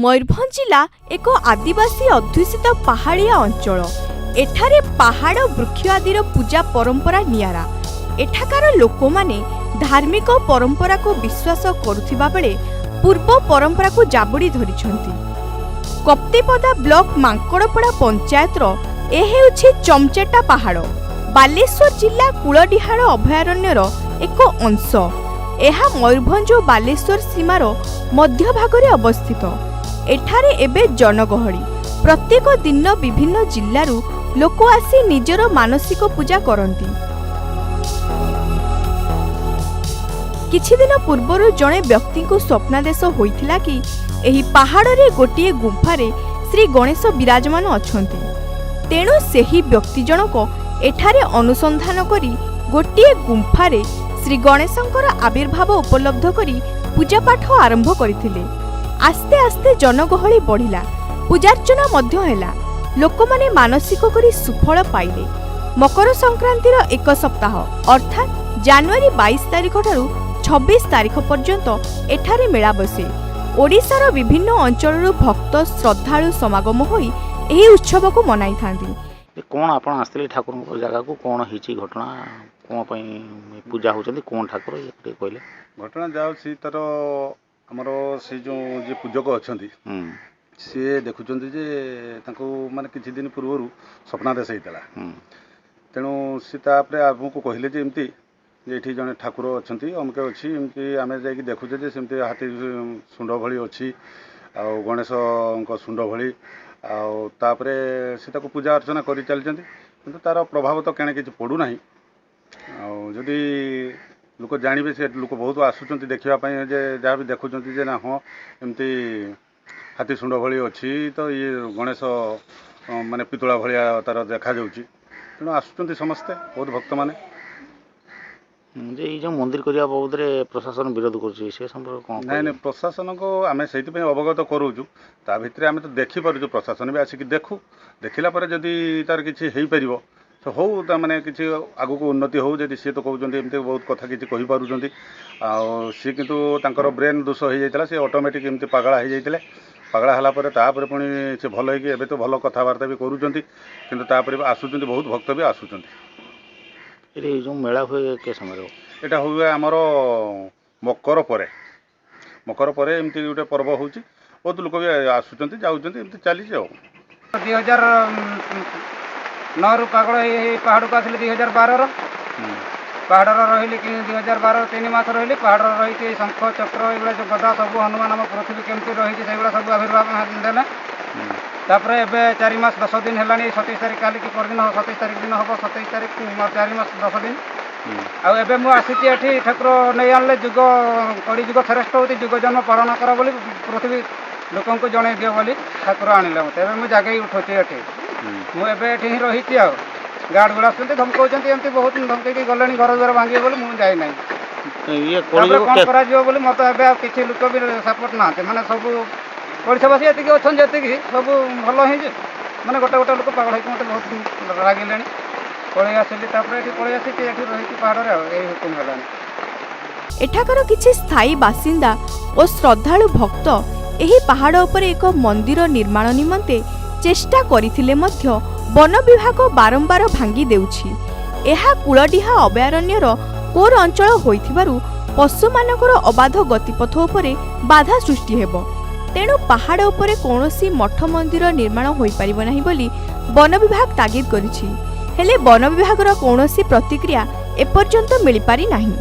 ମୟୂରଭଞ୍ଜ ଜିଲ୍ଲା ଏକ ଆଦିବାସୀ ଅଧ୍ୟୁଷିତ ପାହାଡ଼ିଆ ଅଞ୍ଚଳ। ଏଠାରେ ପାହାଡ଼, ବୃକ୍ଷ ଆଦିର ପୂଜା ପରମ୍ପରା ନିଆରା। ଏଠାକାର ଲୋକମାନେ ଧାର୍ମିକ ପରମ୍ପରାକୁ ବିଶ୍ୱାସ କରୁଥିବା ବେଳେ ପୂର୍ବ ପରମ୍ପରାକୁ ଜାବୁଡ଼ି ଧରିଛନ୍ତି। କପ୍ତିପଦା ବ୍ଲକ ମାଙ୍କଡ଼ପଡ଼ା ପଞ୍ଚାୟତର ଏ ହେଉଛି ଚମଚେଟା ପାହାଡ଼। ବାଲେଶ୍ୱର ଜିଲ୍ଲା କୁଳଡିହାଳ ଅଭୟାରଣ୍ୟର ଏକ ଅଂଶ। ଏହା ମୟୂରଭଞ୍ଜ ଓ ବାଲେଶ୍ୱର ସୀମାର ମଧ୍ୟଭାଗରେ ଅବସ୍ଥିତ। ଏଠାରେ ଏବେ ଜନଗହଳି। ପ୍ରତ୍ୟେକ ଦିନ ବିଭିନ୍ନ ଜିଲ୍ଲାରୁ ଲୋକ ଆସି ନିଜର ମାନସିକ ପୂଜା କରନ୍ତି। କିଛିଦିନ ପୂର୍ବରୁ ଜଣେ ବ୍ୟକ୍ତିଙ୍କୁ ସ୍ୱପ୍ନାଦେଶ ହୋଇଥିଲା କି ଏହି ପାହାଡ଼ରେ ଗୋଟିଏ ଗୁମ୍ଫାରେ ଶ୍ରୀ ଗଣେଶ ବିରାଜମାନ ଅଛନ୍ତି। ତେଣୁ ସେହି ବ୍ୟକ୍ତି ଜଣକ ଏଠାରେ ଅନୁସନ୍ଧାନ କରି ଗୋଟିଏ ଗୁମ୍ଫାରେ ଶ୍ରୀ ଗଣେଶଙ୍କର ଆବିର୍ଭାବ ଉପଲବ୍ଧ କରି ପୂଜାପାଠ ଆରମ୍ଭ କରିଥିଲେ। ଆସ୍ତେ ଆସ୍ତେ ଜନଗହଳି ବଢ଼ିଲା, ପୂଜାର୍ଚ୍ଚନା ମଧ୍ୟ ହେଲା। ଲୋକମାନେ ମାନସିକ କରି ସୁଫଳ ପାଇଲେ। ମକର ସଂକ୍ରାନ୍ତିର ଏକ ସପ୍ତାହ ଅର୍ଥାତ୍ ଜାନୁଆରୀ 22 ତାରିଖଠାରୁ 26 ତାରିଖ ପର୍ଯ୍ୟନ୍ତ ଏଠାରେ ମେଳା ବସେ। ଓଡ଼ିଶାର ବିଭିନ୍ନ ଅଞ୍ଚଳରୁ ଭକ୍ତ ଶ୍ରଦ୍ଧାଳୁ ସମାଗମ ହୋଇ ଏହି ଉତ୍ସବକୁ ମନାଇଥାନ୍ତି। ଏ କ'ଣ ଆପଣ ଆସିଥିଲେ ଠାକୁରଙ୍କ ଜାଗାକୁ? କ'ଣ ହେଇଛି ଘଟଣା? କ'ଣ ପାଇଁ ପୂଜା ହେଉଛନ୍ତି? କ'ଣ ଠାକୁର ଇଏ ଟିକେ କହିଲେ। ଘଟଣା ଯାହା ଅଛି ତାର ଆମର ସେ ଯେଉଁ ଯିଏ ପୂଜକ ଅଛନ୍ତି, ସିଏ ଦେଖୁଛନ୍ତି ଯେ ତାଙ୍କୁ ମାନେ କିଛି ଦିନ ପୂର୍ବରୁ ସ୍ୱପ୍ନାଦେଶ ହେଇଥିଲା। ତେଣୁ ସେ ତାପରେ ଆମକୁ କହିଲେ ଯେ ଏମିତି ଯେ ଏଠି ଜଣେ ଠାକୁର ଅଛନ୍ତି, ଅମକେ ଅଛି। ଏମିତି ଆମେ ଯାଇକି ଦେଖୁଛେ ଯେ ସେମିତି ହାତୀ ଶୁଣ୍ଡ ଭଳି ଅଛି ଆଉ ଗଣେଶଙ୍କ ଶୁଣ୍ଡ ଭଳି। ଆଉ ତାପରେ ସେ ତାକୁ ପୂଜା ଅର୍ଚ୍ଚନା କରି ଚାଲିଛନ୍ତି, କିନ୍ତୁ ତାର ପ୍ରଭାବ ତ କେଣେ କିଛି ପଡ଼ୁନାହିଁ। ଆଉ ଯଦି ଲୋକ ଜାଣିବେ, ସେ ଲୋକ ବହୁତ ଆସୁଛନ୍ତି ଦେଖିବା ପାଇଁ, ଯେ ଯାହା ବି ଦେଖୁଛନ୍ତି ଯେ ନା ହଁ, ଏମିତି ହାତୀ ଶୁଣ୍ଡ ଭଳି ଅଛି ତ ଇଏ ଗଣେଶ ମାନେ ପିତୁଳା ଭଳିଆ ତାର ଦେଖାଯାଉଛି। ତେଣୁ ଆସୁଛନ୍ତି ସମସ୍ତେ ବହୁତ ଭକ୍ତମାନେ। ଯେ ଏଇ ଯେଉଁ ମନ୍ଦିର କରିବା ବାବଦରେ ପ୍ରଶାସନ ବିରୋଧ କରୁଛି, ସେ ସମ୍ପର୍କରେ କ'ଣ ନାଇଁ କହିବେ? ନାଇଁ, ପ୍ରଶାସନକୁ ଆମେ ସେଇଥିପାଇଁ ଅବଗତ କରୁଛୁ। ତା ଭିତରେ ଆମେ ତ ଦେଖିପାରୁଛୁ, ପ୍ରଶାସନ ବି ଆସିକି ଦେଖୁ। ଦେଖିଲା ପରେ ଯଦି ତାର କିଛି ହେଇପାରିବ ତ ହଉ, ତା ମାନେ କିଛି ଆଗକୁ ଉନ୍ନତି ହଉ। ଯଦି ସିଏ ତ କହୁଛନ୍ତି ଏମିତି ବହୁତ କଥା କିଛି କହିପାରୁଛନ୍ତି। ଆଉ ସିଏ କିନ୍ତୁ ତାଙ୍କର ବ୍ରେନ୍ ଦୋଷ ହେଇଯାଇଥିଲା, ସେ ଅଟୋମେଟିକ୍ ଏମିତି ପାଗଳା ହେଇଯାଇଥିଲେ। ପାଗଳା ହେଲା ପରେ ତାପରେ ପୁଣି ସେ ଭଲ ହେଇକି ଏବେ ତ ଭଲ କଥାବାର୍ତ୍ତା ବି କରୁଛନ୍ତି। କିନ୍ତୁ ତାପରେ ବି ଆସୁଛନ୍ତି, ବହୁତ ଭକ୍ତ ବି ଆସୁଛନ୍ତି। ଏଠି ଏଇ ଯେଉଁ ମେଳା ହୁଏ କେ ସମୟରେ? ଏଇଟା ହୁଏ ଆମର ମକର ପରେ। ମକର ପରେ ଏମିତି ଗୋଟେ ପର୍ବ ହେଉଛି। ବହୁତ ଲୋକ ବି ଆସୁଛନ୍ତି, ଯାଉଛନ୍ତି, ଏମିତି ଚାଲିଛି ଆଉ। 2009ରୁ ପାଗଳ ହେଇ ହେଇ ପାହାଡ଼କୁ ଆସିଲି। 2012ର ପାହାଡ଼ର ରହିଲି କି 2012 3 ମାସ ରହିଲି ପାହାଡ଼ର। ରହିକି ଶଙ୍ଖ, ଚକ୍ର, ଏଗୁଡ଼ା ଯେଉଁ ଗଦା ସବୁ, ହନୁମାନ, ଆମ ପୃଥିବୀ କେମିତି ରହିଛି ସେଇଗୁଡ଼ା ସବୁ ଆବିର୍ଭାବ ଦେଲେ। ତାପରେ ଏବେ 4 ମାସ 10 ଦିନ ହେଲାଣି। 27 ତାରିଖ, କାଲି କି ପରଦିନ 27 ତାରିଖ ଦିନ ହେବ, 27 ତାରିଖ, 4 ମାସ 10 ଦିନ। ଆଉ ଏବେ ମୁଁ ଆସିଛି ଏଠି। ଠାକୁର ନେଇ ଆଣିଲେ। ଯୁଗ କଳି ଯୁଗ ଶ୍ରେଷ୍ଠ ହେଉଛି, ଯୁଗ ଜନ୍ମ ପାଳନ କର ବୋଲି, ପୃଥିବୀ ଲୋକଙ୍କୁ ଜଣେଇ ଦିଅ ବୋଲି ଠାକୁର ଆଣିଲେ ମୋତେ। ଏବେ ମୁଁ ଜାଗେଇ ଉଠୁଛି ଏଠି। ମୁଁ ଏବେ ଏଠି ହିଁ ରହିଛି। ଆଉ ଗାର୍ଡ଼ ଗୁଡ଼ା ଆସୁଛନ୍ତି, ଧମକଉଛନ୍ତି, ଏମିତି ବହୁତ ଧମକେଇକି ଗଲେଣି, ଘର ଦ୍ୱାର ଭାଙ୍ଗିବେ ବୋଲି। ମୁଁ ଯାଇନାହିଁ। ଇଏ ତାପରେ କଳିଯୁଗ କ'ଣ କରାଯିବ ବୋଲି ମୋତେ ଏବେ ଆଉ କିଛି ଲୋକ ବି ସପୋର୍ଟ ନାହାନ୍ତି। ମାନେ ସବୁ ଓଡ଼ିଶାବାସୀ ଏତିକି ଅଛନ୍ତି, ଯେତିକି ସବୁ ଭଲ ହିଁ ଯେ ମାନେ ଗୋଟେ ଗୋଟେ ଲୋକ ପାଗଳ ହେଇକି ମୋତେ ବହୁତ ରାଗିଲେଣି। ପଳେଇ ଆସିଲି। ତାପରେ ଏଠି ପଳେଇ ଆସିଛି, ଏଠି ରହିଛି ପାହାଡ଼ରେ। ଆଉ ଏଇ ହୁକୁମ ହେଲାଣି। ଏଠାକାର କିଛି ସ୍ଥାୟୀ ବାସିନ୍ଦା ଓ ଶ୍ରଦ୍ଧାଳୁ ଭକ୍ତ ଏହି ପାହାଡ଼ ଉପରେ ଏକ ମନ୍ଦିର ନିର୍ମାଣ ନିମନ୍ତେ ଚେଷ୍ଟା କରିଥିଲେ ମଧ୍ୟ ବନ ବିଭାଗ ବାରମ୍ବାର ଭାଙ୍ଗି ଦେଉଛି। ଏହା କୁଳଡିହା ଅଭୟାରଣ୍ୟର କୋର ଅଞ୍ଚଳ ହୋଇଥିବାରୁ ପଶୁମାନଙ୍କର ଅବାଧ ଗତିପଥ ଉପରେ ବାଧା ସୃଷ୍ଟି ହେବ। ତେଣୁ ପାହାଡ଼ ଉପରେ କୌଣସି ମଠ ମନ୍ଦିର ନିର୍ମାଣ ହୋଇପାରିବ ନାହିଁ ବୋଲି ବନ ବିଭାଗ ତାଗିଦ କରିଛି। ହେଲେ ବନ ବିଭାଗର କୌଣସି ପ୍ରତିକ୍ରିୟା ଏପର୍ଯ୍ୟନ୍ତ ମିଳିପାରି ନାହିଁ।